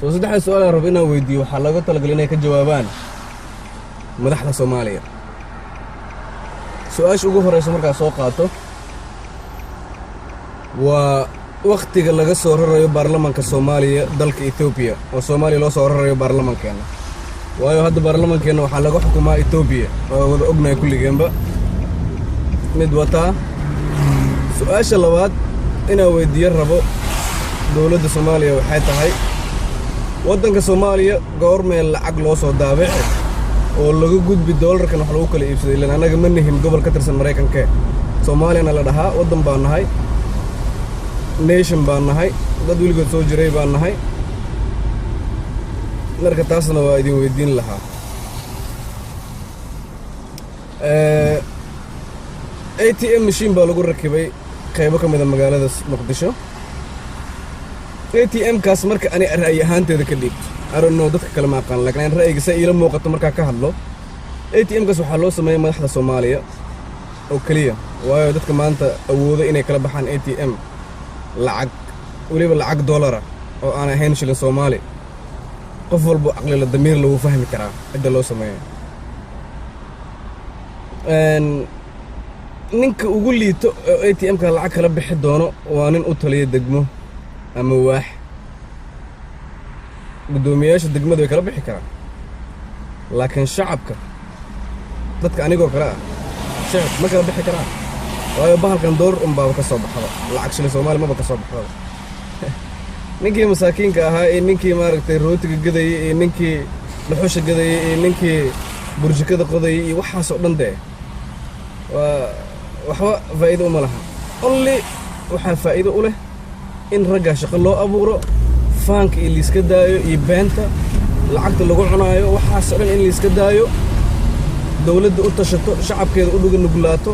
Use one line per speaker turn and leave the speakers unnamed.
Soo saddexda su-aal aan rabo inaan weydiiyo waxaa looga talagalay inay ka jawaabaan madaxda Soomaaliya. Su-aasha ugu horeysa markaa soo qaato waa wakhtiga laga soo rarayo baarlamanka Soomaaliya dalka Etoobiya, oo Soomaaliya loo soo rarayo baarlamankeenna, waayo hadda baarlamankeenna waxaa laga xukumaa Etoobiya oo wada ognahay kulligeenba. Mid wataa. Su-aasha labaad inaan weydiiyo rabo dowladda Soomaaliya waxay tahay: waddanka Soomaaliya goormee lacag loo soo daabici oo laga gudbi doolarkan wax lagu kala iibsaday? Ilaan annaga ma nihin gobol ka tirsan Maraykankee, Soomaaliyana la dhahaa, waddan baan nahay, nation baan nahay, dad weligood soo jiray baan nahay. Marka taasna waa idin weydiin lahaa. ATM machine baa lagu rakibay qaybo ka mida magaalada Muqdisho. ATM kaas marka ani ra'yi ahaanteeda ka dhiibto, I don't know, dadka kale ma aqaan, laakiin an ra'yiga sa iila muuqato markaa ka hadlo, ATM kaas waxaa loo sameeyey madaxda Soomaaliya oo keliya, waayo dadka maanta awooda inay kala baxaan ATM lacag, weliba lacag dollara oo aan ahayn shilin Soomaali, qof walbo caqlila damiir lagu fahmi karaa cidda loo sameeyo. Ninka ugu liito oo ATM-ka lacag kala bixi doono waa nin u taliya degmo ama waax. Guddoomiyayaasha degmada way kala bixi karaan, laakiin shacabka, dadka anigoo kale ah, shacab ma kala bixi karaan, waayo bahalkan doolar unbaaba ka soo baxda, lacag shilin Soomaali maba ka soo baxdaba. Ninkii masaakiinka ahaa iyo ninkii, maaragtay, rootiga gadayay iyo ninkii dhuxusha gadayay iyo ninkii burjikada qodayay iyo waxaasoo dhan dee waa waxba faa'iido uma laha. Only waxaa faa'iido u leh in raggaa shaqo loo abuuro, faanka iyo liiska daayo iyo beenta lacagta lagu cunaayo, waxaasoo dhan in liiska daayo, dowladda u tashato, shacabkeeda u dhuga nuglaato.